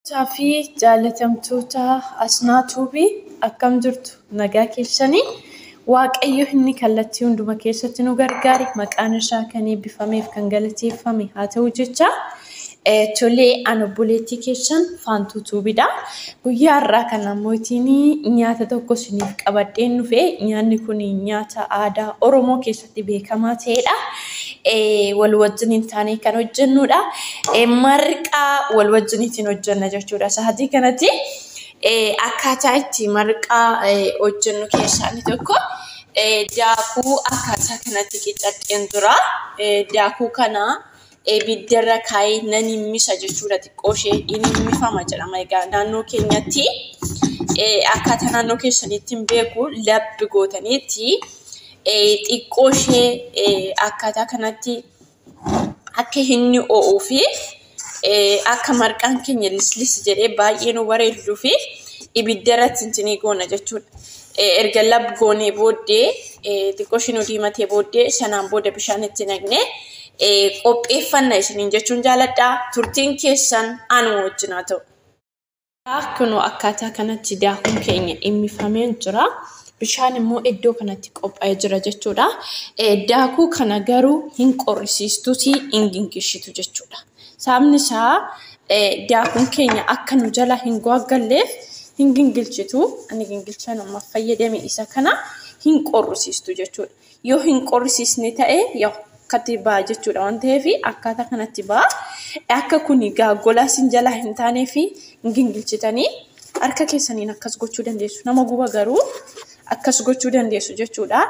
Fi jaallatamtoota Asnaa Tuubii, akkam jirtu? Nagaa keessanii? Waaqayyo inni kallattii hunduma keessatti nu gargaare maqaan isaa kan eebbifameef kan galateeffame haa ta'u jecha. Tolee, ani obboleettii keessan Faantuu Tuubiidha. Guyyaa har'aa kana ammootiin nyaata tokko isiniif qabadheen dhufe. Nyaanni kun nyaata aadaa Oromoo keessatti beekamaa ta'edha. Wal wajjiniin taanee kan hojjennudha. Marqaa wal wajjiniitiin hojjenna jechuudha. Sa'aatii kanatti akkaataa itti marqaa hojjennu keessaa inni tokko daakuu akkaataa kanatti qicadheen jira. Daakuu kana ibiddarra kaa'ee nan himmisa jechuudha, xiqqoo ishee hin himmifama jedhama. Egaa naannoo keenyatti, akkaataa naannoo keessaniitti hin beeku, labbi gootaniitti xiqqoo ishee akkaataa kanatti akka inni ho'uu fi akka marqaan keenya lislis jedhee baay'ee nu bareedduu fi ibiddarratti intinii goona jechuudha. Erga lab goonee booddee, xiqqoo ishee nu diimatee booddee, sanaan booda bishaan itti naqnee qopheeffanna isiniin jechuun jaaladha. Turtiin keessan anuma wajjin haa ta'u. Kunoo akkaataa kanatti daakuun keenya dhimmifamee jira. Bishaan immoo iddoo kanatti qophaa'ee jira jechuudha. Daakuu kana garuu hin qorrisiistuuti, hin gingilchitu jechuudha. Sababni isaa daakuun keenya akka nu jala hin goggalleef hin gingilchitu. Ani gingilchaan ammaaf fayyadame isa kana hin qorrisiistu jechuudha. Yoo hin qorrisiisne ta'e akkatti ba'a jechuudha waan ta'eef akkaataa kanatti ba'a. Akka kuni gaaggolaa isin jalaa hin taanee fi hin gingilchitanii harka keessaniin akkas gochuu dandeessu. Nama guba, garuu akkas gochuu dandeessu jechuudha.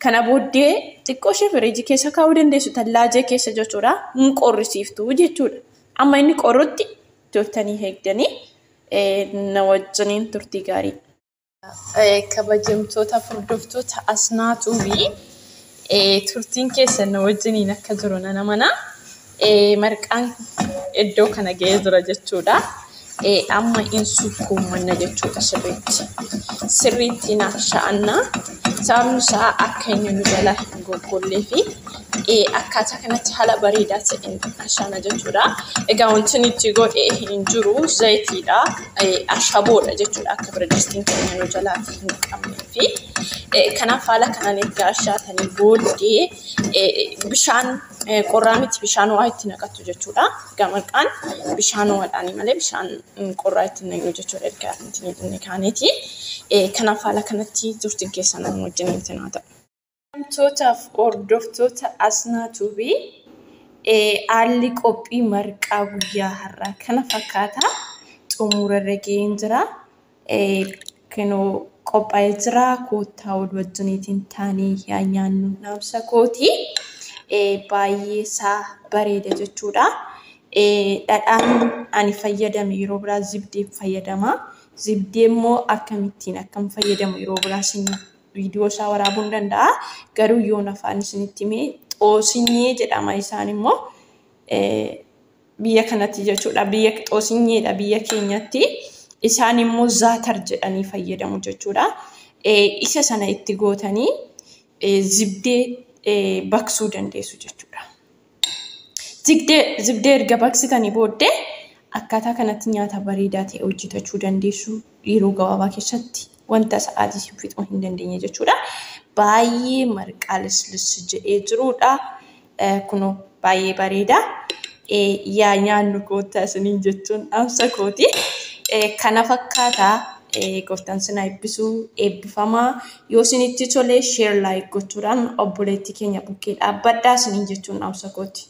Kana booddee xiqqoo ishee firiijii keessa kaa'uu dandeessu, tallaajee keessa jechuudha. Hin qorrisiiftu jechuudha. Amma inni qorrutti toltanii eegdanii na wajjiniin turtii gaarii. Kabajamtoota hordoftoota Asnaa Tuubii, turtiin keessan na wajjiniin akka jiru nan amana. Marqaan iddoo kana ga'ee jira jechuudha. Amma hin sukkuummanna jechuudha sirriitti. Sirriitti naaf sha'annaa. Sababni isaa akka inni nu jalaa hin goggollee fi akkaataa kanatti haala bareedaa ta'een ashaana jechuudha. Egaa wanti inni itti godhe hin jiru, zayitiidha. Ashaboodha jechuudha, akka biradistiin keenya nu jalaa hin qabnee fi kanaaf haala kanaan erga ashaatanii booddee bishaan qorraa miti, bishaan ho'aa itti naqattu jechuudha. Egaa marqaan bishaan ho'aadhaani malee bishaan qorraa itti naqnu jechuudha erga inni kaaneeti. Kanaaf haala kanatti turtiin keessan nama wajjin haa ta'u. Hordoftootaf hordoftoota Asnaa Tuubii, haalli qophii marqaa guyyaa har'aa kana fakkaata. Xumurarra ga'een jira. Kunoo qophaa'ee jira. Koottaa wal wajjiniitiin taanee yaa nyaannu dhaamsa kooti. Baay'ee isaa bareeda jechuudha. Dhadhaan ani fayyadame, yeroo biraa zibdee fayyadama. Zibdee immoo akkamittiin akkam fayyadamu yeroo biraa isin viidiyoo isaa waraabuu ni danda'a. Garuu yoon afaan isinitti himee, xoosinyee jedhama isaan immoo biyya kanatti jechuudha. Biyya xoosinyeedha biyya keenyatti. Isaan immoo zaatar jedhanii fayyadamu jechuudha. Isa sana itti gootanii zibdee baqsuu dandeessu jechuudha. Zibdee erga baqsitanii booddee akkaataa kanatti nyaata bareedaa ta'e hojjetachuu dandeessu yeroo gabaabaa keessatti, wanta sa'aatii fixuu hin dandeenye jechuudha. Baay'ee marqaa lislis jedhee jirudha. Kunoo baay'ee bareeda. Yaa nyaannu koottaa isiniin jechuun dhaamsa kooti. Kana fakkaataa, gooftaan sinaa eebbisuu, eebbifamaa. Yoo isinitti tole share, like gochuudhaan obboleettii keenya bukkee dhaabbadhaa isiniin jechuun dhaamsa kooti.